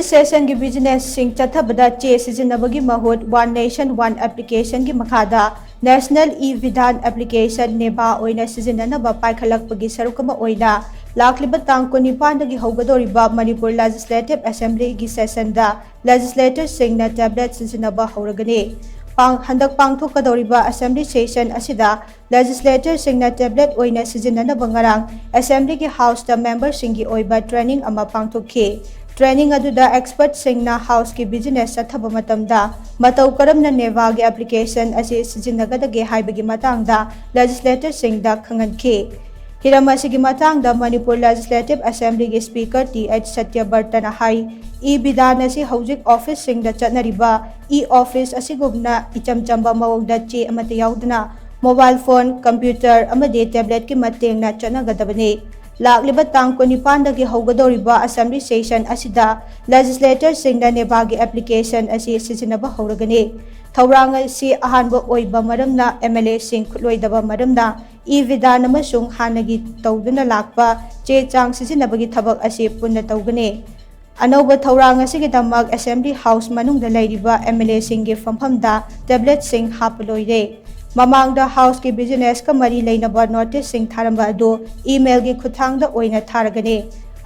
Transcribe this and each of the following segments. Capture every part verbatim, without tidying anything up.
ꯁꯦꯁꯟꯒꯤ ꯕꯤꯖꯤꯅꯦꯁꯁꯤꯡ ꯆꯠꯊꯕꯗ ꯆꯦ ꯁꯤꯖꯤꯟꯅꯕꯒꯤ ꯃꯍꯨꯠ One Nation One Applicationꯒꯤ ꯃꯈꯥꯗ National E-Vidhan Application, ꯅꯦꯕꯥ ꯑꯣꯏꯅ ꯁꯤꯖꯤꯟꯅꯅꯕ ꯄꯥꯏꯈꯠꯂꯛꯄꯒꯤ ꯁꯔꯨꯛ ꯑꯃ ꯑꯣꯏꯅ ꯂꯥꯛꯂꯤꯕ ꯇꯥꯡ ꯀꯨꯟꯅꯤꯄꯥꯟꯗꯒꯤ ꯍꯧꯒꯗꯧꯔꯤꯕ ꯃꯅꯤꯄꯨꯔ Legislative Assemblyꯒꯤ ꯁꯦꯁꯟꯗ Legislatorꯁꯤꯡꯅ tablet ꯁꯤꯖꯤꯟꯅꯕ ꯍꯧꯔꯒꯅꯤ꯫ ꯄꯥꯡ-, ꯍꯟꯗꯛ ꯄꯥꯡꯊꯣꯛꯀꯗꯧꯔꯤꯕ Assembly session ꯑꯁꯤꯗ Legislatorꯁꯤꯡꯅ tablet ꯑꯣꯏꯅ ꯁꯤꯖꯤꯟꯅꯅꯕ ꯉꯔꯥꯡ Assemblyꯒꯤ Houseꯇ memberꯁꯤꯡꯒꯤ ꯑꯣꯏꯕ training ꯑꯃ ꯄꯥꯡꯊꯣꯛꯈꯤ꯫ Training ꯑꯗꯨꯗ expertꯁꯤꯡꯅ Houseꯀꯤ business ꯆꯠꯊꯕ ꯃꯇꯝꯗ ꯃꯇꯧ ꯀꯔꯝꯅ ꯅꯦꯕꯥꯒꯤ application ꯑꯁꯤ ꯁꯤꯖꯤꯟꯅꯒꯗꯒꯦ ꯍꯥꯏꯕꯒꯤ ꯃꯇꯥꯡꯗ Legislatorꯁꯤꯡꯗ ꯈꯪꯍꯟꯈꯤ꯫ ꯍꯤꯔꯝ ꯑꯁꯤꯒꯤ ꯃꯇꯥꯡꯗ ꯃꯅꯤꯄꯨꯔ Legislative Assemblyꯒꯤ Speaker ꯇꯤ ꯑꯩꯆ ꯁꯇ꯭ꯌꯕ꯭ꯔꯇꯅ ꯍꯥꯏ, E-Vidhan ꯑꯁꯤ ꯍꯧꯖꯤꯛ officeꯁꯤꯡꯗ ꯆꯠꯅꯔꯤꯕ e-office ꯑꯁꯤꯒꯨꯝꯅ ꯏꯆꯝ ꯆꯝꯕ ꯃꯑꯣꯡꯗ ꯆꯦ ꯑꯃꯠꯇ ꯌꯥꯎꯗꯅ mobile phone, computer ꯑꯃꯗꯤ tabletꯀꯤ ꯃꯇꯦꯡꯅ ꯆꯠꯅꯒꯗꯕꯅꯤ꯫ ꯂꯥꯛꯂꯤꯕ ꯇꯥꯡ ꯀꯨꯟꯅꯤꯄꯥꯟꯗꯒꯤ ꯍꯧꯒꯗꯧꯔꯤꯕ Assembly session ꯑꯁꯤꯗ Legislatorꯁꯤꯡꯅ ꯅꯦꯕꯥꯒꯤ application ꯑꯁꯤ ꯁꯤꯖꯤꯟꯅꯕ ꯍꯧꯔꯒꯅꯤ꯫ ꯊꯧꯔꯥꯡ ꯑꯁꯤ ꯑꯍꯥꯟꯕ ꯑꯣꯏꯕ ꯃꯔꯝꯅ MLAꯁꯤꯡ ꯈꯨꯠꯂꯣꯏꯗꯕ ꯃꯔꯝꯅ E-Vidhan ꯑꯃꯁꯨꯡ ꯍꯥꯟꯅꯒꯤ ꯇꯧꯗꯨꯅ ꯂꯥꯛꯄ ꯆꯦ ꯆꯥꯡ ꯁꯤꯖꯤꯟꯅꯕꯒꯤ ꯊꯕꯛ ꯑꯁꯤ ꯄꯨꯟꯅ ꯇꯧꯒꯅꯤ꯫ ꯑꯅꯧꯕ ꯊꯧꯔꯥꯡ ꯑꯁꯤꯒꯤꯗꯃꯛ Assembly House ꯃꯅꯨꯡꯗ ꯂꯩꯔꯤꯕ MLAꯁꯤꯡꯒꯤ ꯐꯝꯐꯝꯗ tabletꯁꯤꯡ ꯍꯥꯞꯄ ꯂꯣꯏꯔꯦ꯫ ꯃꯃꯥꯡꯗ Houseꯀꯤ businessꯀ ꯃꯔꯤ ꯂꯩꯅꯕ noticeꯁꯤꯡ ꯊꯥꯔꯝꯕ ꯑꯗꯨ emailꯒꯤ ꯈꯨꯠꯊꯥꯡꯗ ꯑꯣꯏꯅ ꯊꯥꯔꯒꯅꯤ꯫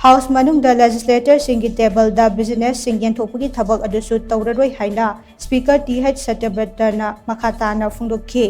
House ꯃꯅꯨꯡꯗ Legislatorꯁꯤꯡꯒꯤ tableꯗ businessꯁꯤꯡ ꯌꯦꯟꯊꯣꯛꯄꯒꯤ ꯊꯕꯛ ꯑꯗꯨꯁꯨ ꯇꯧꯔꯔꯣꯏ ꯍꯥꯏꯅ Speaker ꯇꯤ ꯑꯩꯆ ꯁꯇ꯭ꯌꯕ꯭ꯔꯇꯅ ꯃꯈꯥ ꯇꯥꯅ ꯐꯣꯡꯗꯣꯛꯈꯤ꯫